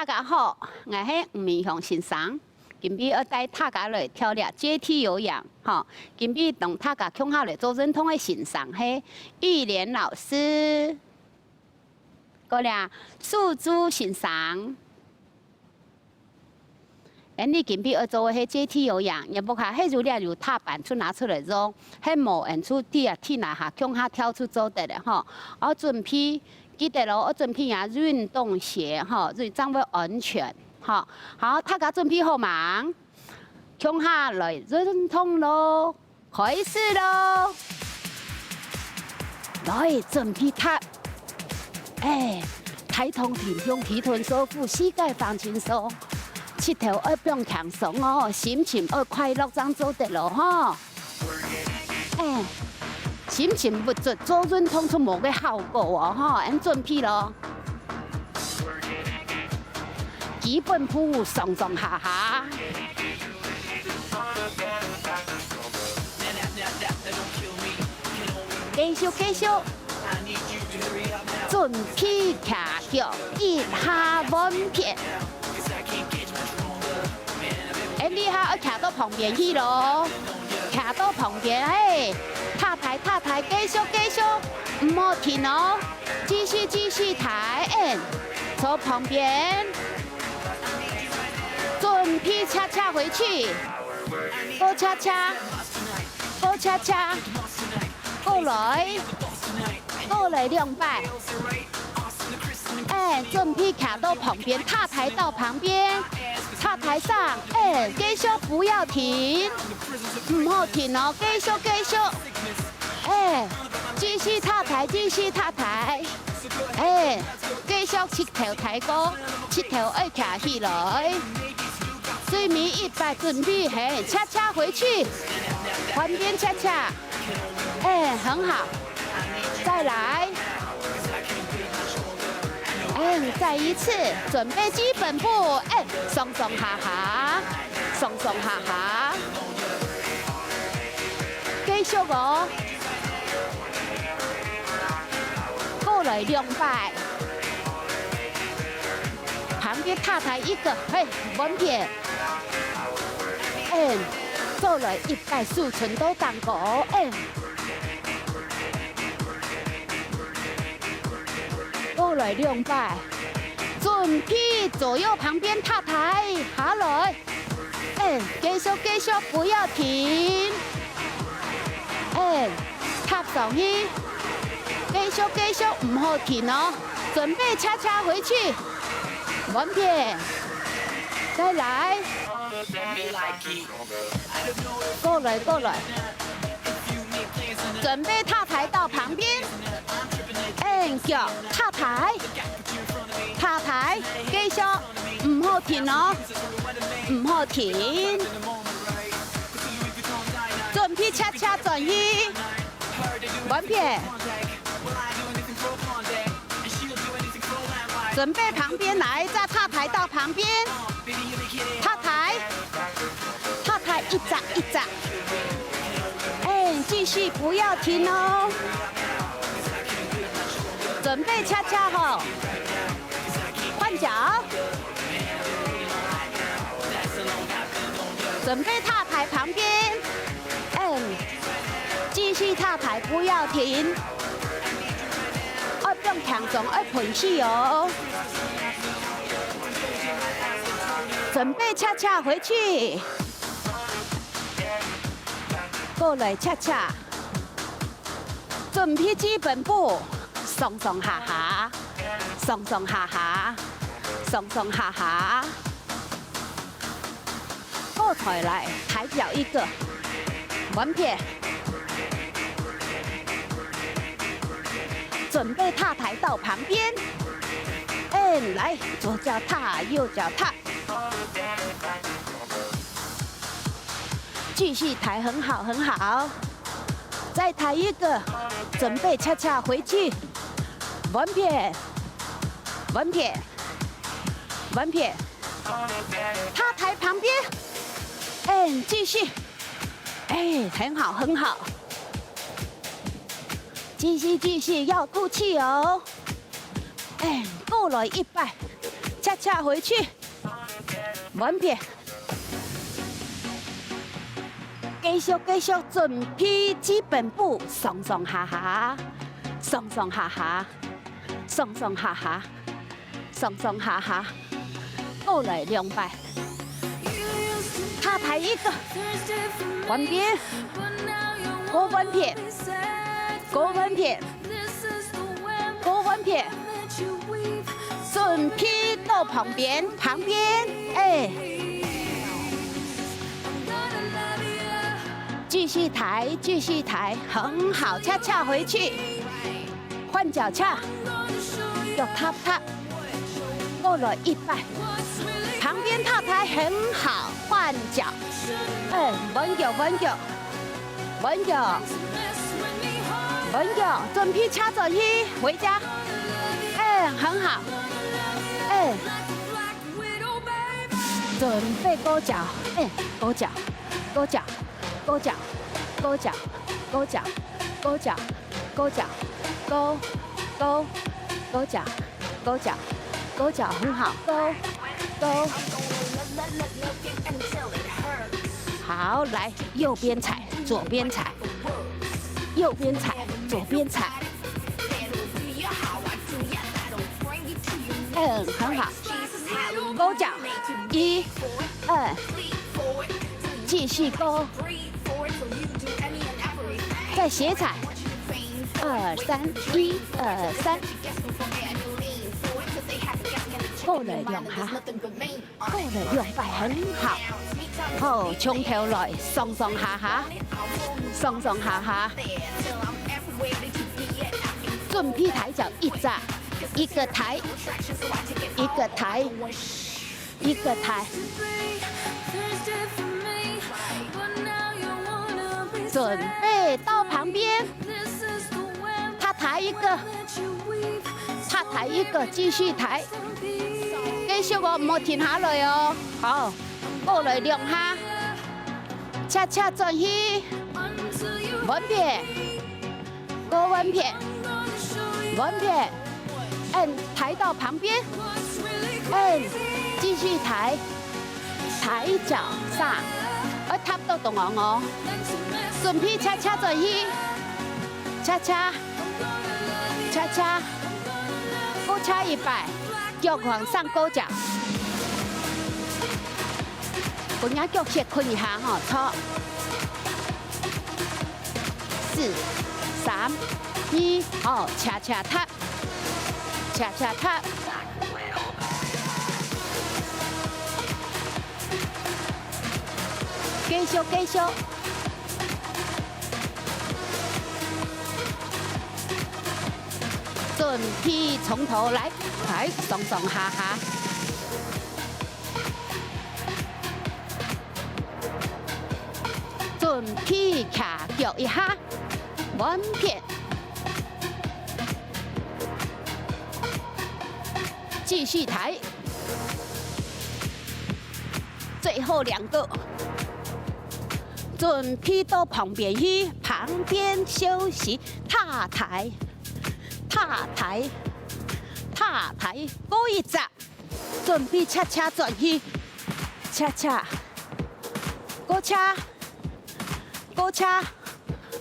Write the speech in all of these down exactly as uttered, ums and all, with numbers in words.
家好，𠊎係吳明雄先生，今晡日愛帶大家來跳這階梯有氧，吼，今晡日同大家共下來做運動个先生係玉蓮老師，過來，素珠先生。 恁呢今晡日愛做个係階梯有氧，若屋下係有這有踏板就拿出來用，係無恁就在這地泥下共下跳就做得了吼。愛準備，記得哦，愛準備若運動鞋吼，正會安全吼。好，大家準備好吂？共下來運動囉！ 開始囉！來，準備踏！哎，抬頭挺胸，提臀收腹，膝蓋放輕鬆，膝頭愛放輕鬆哦，心情愛快樂，正做得囉吼。哎，心情鬱卒，做運動就無个效果哦吼，恁準備囉。 基本步上上下下。繼續，繼續。準備徛腳，一下換片。恁呢下愛徛到旁邊去囉，徛到旁邊，嘿，踏抬，踏抬，繼續，繼續，毋好停哦。 繼續，繼續抬，嗯，朝旁邊，準備恰恰回去，過恰恰，過恰恰，過來，過來兩擺。哎，準備徛到旁邊，踏抬到旁邊，踏抬上，哎，繼續不要停，毋好停哦，繼續，繼續。 哎，繼續踏抬，繼續踏抬。哎，繼續膝頭抬高，膝頭愛徛起來。最尾一擺準備，嘿，恰恰回去，換片恰恰。哎，很好，再來。哎，再一次，準備基本步，哎，上上下下，上上下下。 繼續哦。過來兩擺。旁邊踏抬一個，嘿，換片。嗯，過來一擺，手伸到頂高，嗯。過來兩擺。準備左右旁邊踏抬，下來。 嗯，繼續，繼續，不要停。嗯，踏上去。繼續，繼續，毋好停哦。準備，恰恰回去。換片。再來。過來，過來。準備踏抬到旁邊。嗯，腳踏抬。 踏抬，繼續，毋好停哦，毋好停。準備恰恰轉去，換片。準備旁邊來，再踏抬到旁邊，踏抬。 踏抬一隻一隻。哎，繼續，不要停哦。準備恰恰吼，換腳。準備踏抬旁邊。嗯，繼續踏抬，不要停。愛放輕鬆，愛歕氣哦。 準備恰恰回去。過來恰恰。準備基本步，上上下下，上上下下，上上下下。過頭來，抬腳一個，換片。 準備踏抬到旁邊。嗯，來，左腳踏，右腳踏。繼續抬，很好，很好。再抬一個，準備恰恰回去。換片，換片，換片。踏抬旁邊。嗯，繼續。哎，很好，很好。 繼續，繼續，要吐氣哦。哎，過來一擺，恰恰回去，換片。繼續繼續準備基本步，上上下下，上上下下，上上下下，上上下下，過來兩擺。踏台一個，換片，過換片，過換片。 過換片，準備到旁邊，旁邊，哎。繼續抬，繼續抬，很好，恰恰回去，換腳恰，腳踏踏，過了一半，旁邊踏抬，很好，換腳，哎，換腳，換腳。 換腳，換腳，準備車轉去，回家。哎，很好。哎，準備過腳，哎，過腳，過腳，過腳，過腳，過腳，過腳，過腳，過，過，過腳。 勾腳，勾腳，很好，勾，勾。好，來，右邊踩，左邊踩，右邊踩，左邊踩。嗯，很好。勾腳，一，二，繼續勾。再斜踩，二，三，一，二，三。 過了兩下，過了兩擺，很好。好，從頭來，上上下下，上上下下。準備抬腳一隻，一個抬，一個抬，一個抬。準備到旁邊，踏抬一個。 踏抬一個，繼續抬。繼續哦，毋好停下來哦。好，過來兩下，恰恰轉去，換片，過換片，換片，嗯，抬到旁邊，嗯，繼續抬。 抬腳上，愛踏到中央哦。準備恰恰轉去，恰恰，恰恰，過恰一擺，腳往上勾腳。分若腳歇睏一下吼，坐。四、三、二，好，恰恰踏。 恰恰踏。繼續，繼續。準備從頭來，來，上上下下。 準備徛腳一下，換片。繼續抬。最後兩個。準備到旁邊去，旁邊休息，踏抬，踏抬，踏抬，過一隻。 準備恰恰轉去，恰恰，過恰，過恰，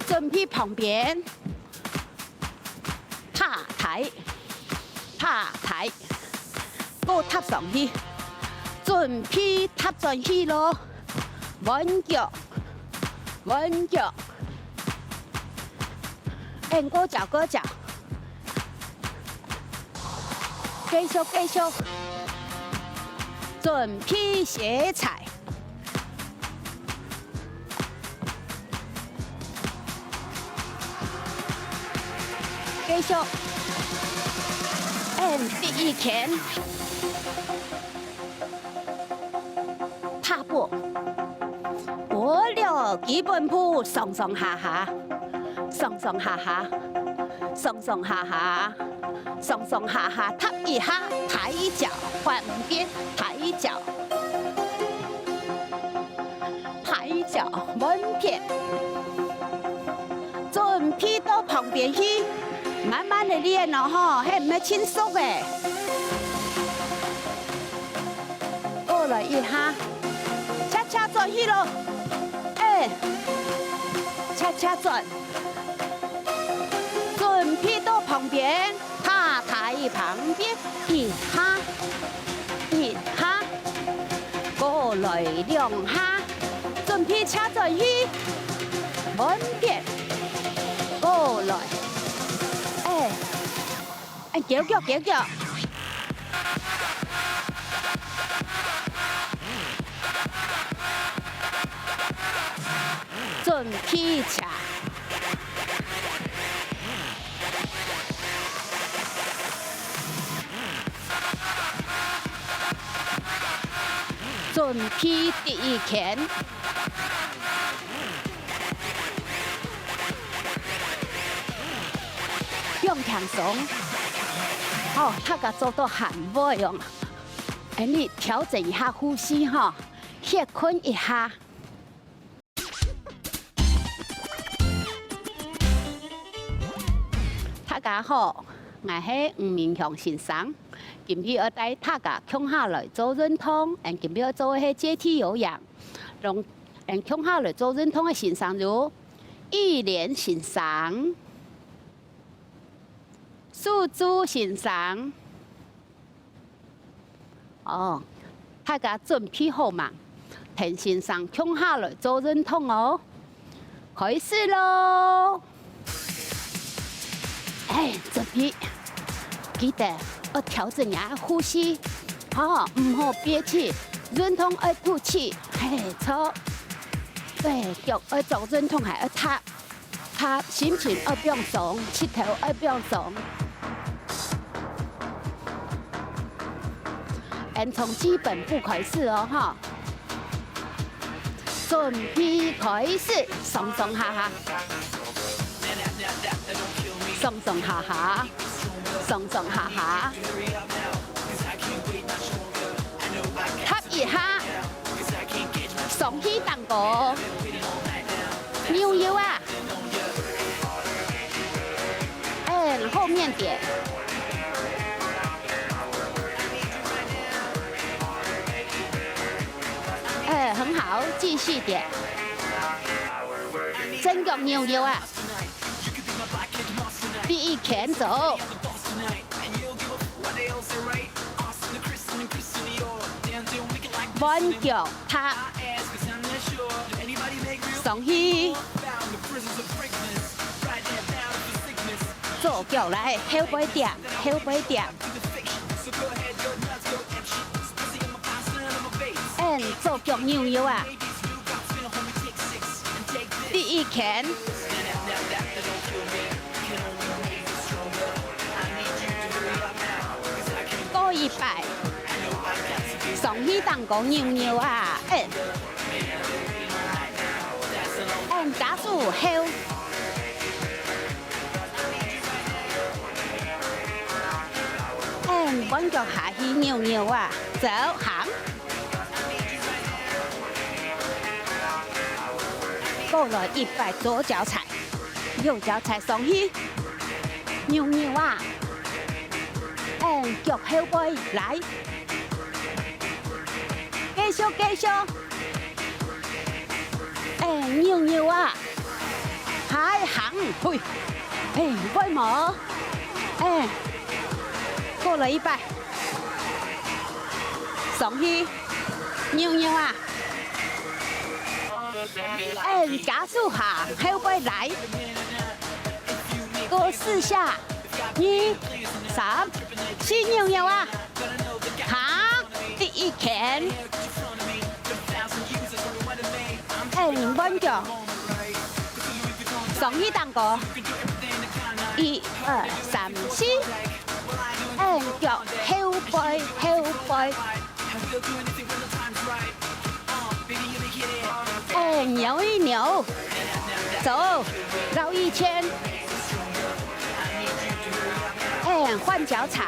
準備旁邊，踏抬，踏抬，過踏上去，準備踏轉去咯，換腳，換腳，嗯，過腳，過腳。 繼續，繼續。準備斜踩。繼續。嗯，第一圈。 踏步。過了基本步，上上下下，上上下下，上上下下，上上下下，踏一下，抬腳，換邊，抬腳，抬腳，換片。準備到旁邊去，慢慢个練哦吼，係毋係盡熟个。來一下，恰恰轉去咯。哎，恰恰轉。準備到旁邊，踏踏佢旁邊，一下，一下，過來兩下，準備恰轉去，換邊，過來。哎， 哎，翹腳，翹腳。準備車。準備第一圈。 放輕鬆。好，大家做到還會哦。哎，你調整一下呼吸哈，歇睏一下。大家好，𠊎係吳明雄先生，今晡日愛帶大家共下來做運動，俺今晡日愛做个係階梯有氧。 同俺共下來做運動个先生有玉蓮先生、素珠先生。哦，大家準備好吂？同先生共下來做運動哦。 開始咯！哎，準備，記得愛調整下呼吸，吼，毋好憋氣，運動愛吐氣，嘿，著。對，腳愛做運動還愛踏，踏，心情愛放鬆，膝頭愛放鬆。俺從基本步開始哦，吼。 準備開始，上上下下，上上下下，上上下下，踏一下，上去頂高，扭腰啊！ 嗯，後面點。哎，很好，繼續點。正腳扭腰啊！第一圈走。 換腳踏，上去。左腳來，後背點，後背點。嗯，左腳扭扭啊。第一圈。 過一擺，上去頂高扭扭啊，嗯。嗯，加速後。嗯，換腳下去扭扭啊，走，行。過來一擺，左腳踩。 右腳踩上去，扭扭啊！嗯，腳後背來，繼續繼續。嗯，扭扭啊！還行，嘿，嘿，會無？嗯，過來一擺，上去，扭扭啊！ 嗯，加速下，後背來。過四下，二、三、四，扭扭啊！行，第一圈。嗯，換腳。上去頂高。一、二、三、四。嗯，腳後背，後背。 哎，扭一扭，走，繞一圈。哎，換腳踩，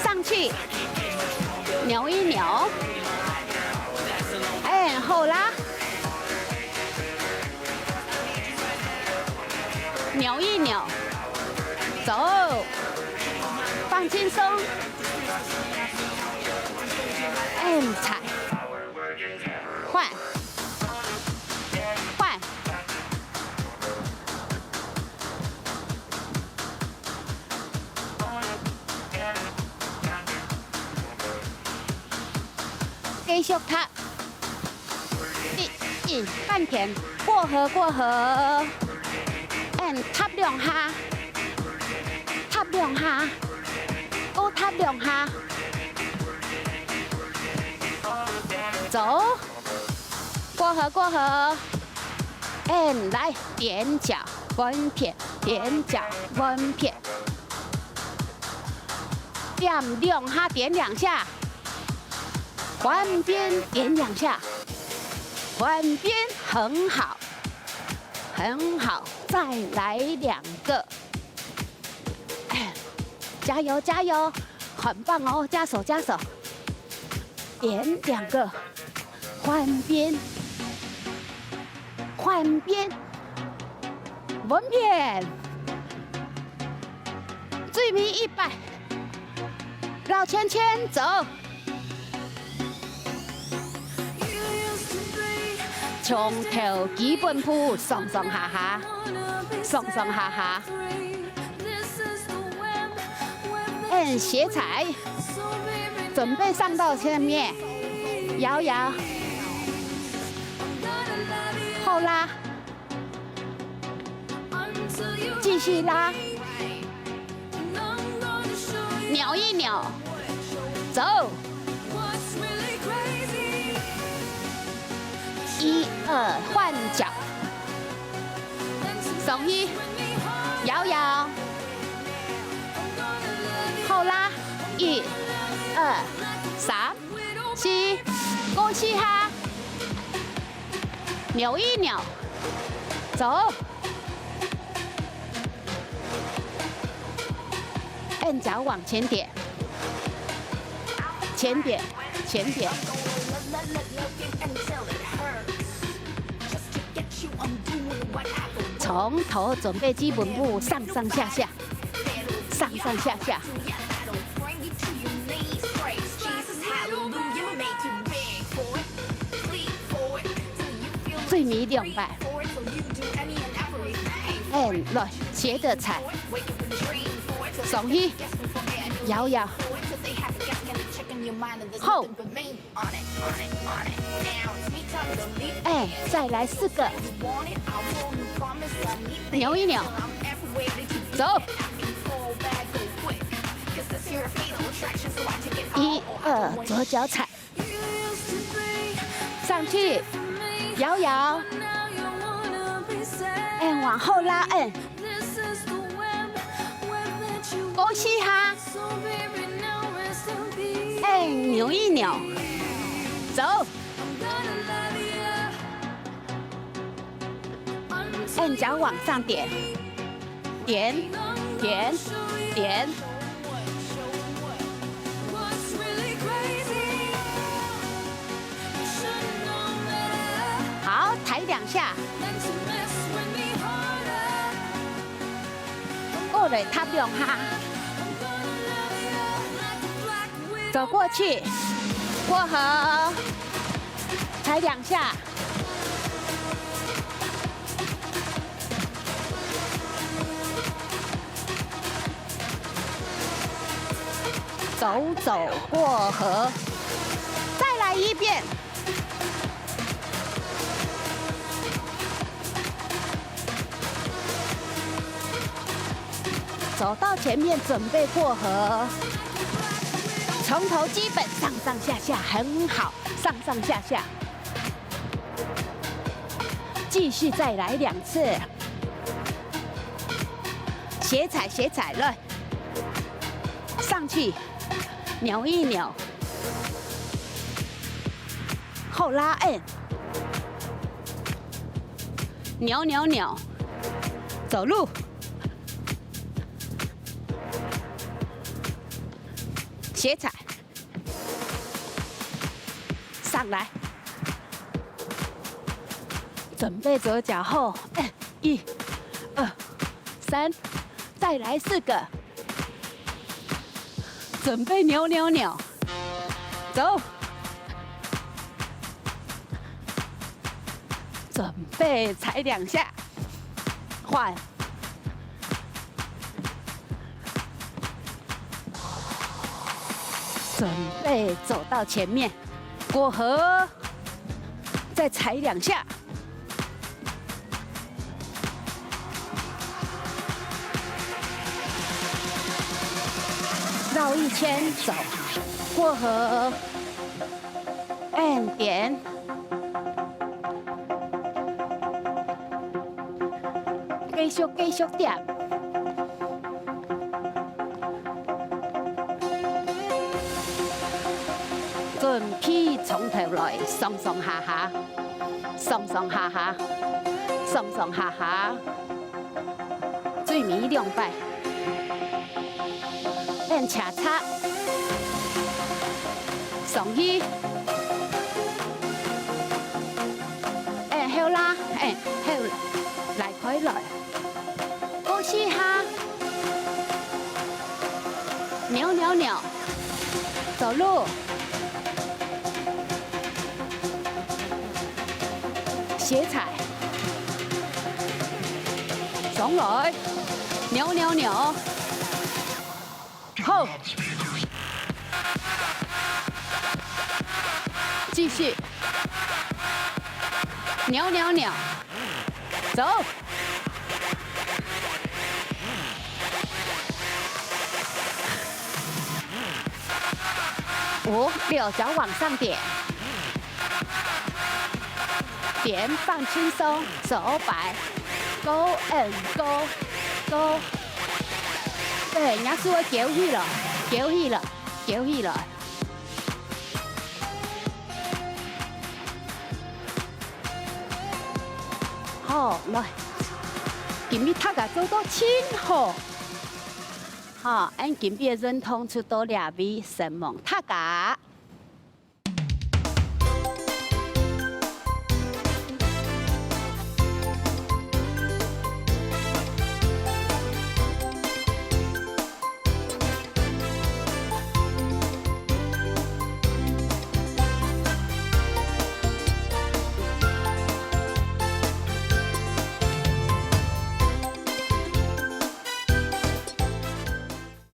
上去，扭一扭。哎，好啦。 扭一扭，走，放輕鬆。嗯，踩，换，换，继续踏。 一，一，半田，过河，过河。嗯，踏两下，踏两下，过踏两下。走，过河，过河。嗯，来，踮脚，翻片，踮脚，翻片。点两下，点两下。 换边点两下，换边，很好，很好，再来两个。加油，加油，很棒哦，加手，加手。点两个，换边，换边，换边。最尾一摆，绕圈圈走。 从头基本步上上下下，上上下下。嗯，斜踩，准备上到前面，摇摇，后拉，继续拉。 扭一扭，走。一二，换脚，上去，摇摇，后拉，一、二、三、四，过四下，扭一扭，走。 按脚往前点，前点，前点。从头准备基本步，上上下下，上上下下。 最尾两摆。嗯，来，斜的踩，上去，摇摇，后，哎，再来四个，扭一扭，走，一二，左脚踩。 上去，摇摇，嗯，往后拉，嗯，过四下，嗯，扭一扭，走，嗯，脚往上点。 点，点，点。好，抬两下。过来踏两下。走过去，过河，抬两下。 走走过河，再来一遍。走到前面准备过河，从头基本上上下下很好，上上下下。 继续再来两次。斜踩，斜踩，来，上去，扭一扭，后拉，嗯，扭扭扭，走路，斜踩。 上来，准备左脚后，哎，一、二、三，再来四个，准备扭扭扭，走，準備踩兩下，換。準備走到前面，過河，再踩兩下。 繞一圈走，過河，按點，繼續繼續點。準備從頭來，上上下下，上上下下，上上下下。 最尾兩擺。按恰恰。上去。按後拉，按後拉，拉開來。過四下。扭扭扭。走路。 斜踩。上來，扭扭扭。好。繼續。扭扭扭。走。 五、六，腳往上點。點，放輕鬆，手擺。Go and go，go。對，若手愛勼起來，勼起來，勼起來。好，來，今日大家做到真好。 好，恁今晡个運動就到這位，承蒙大家。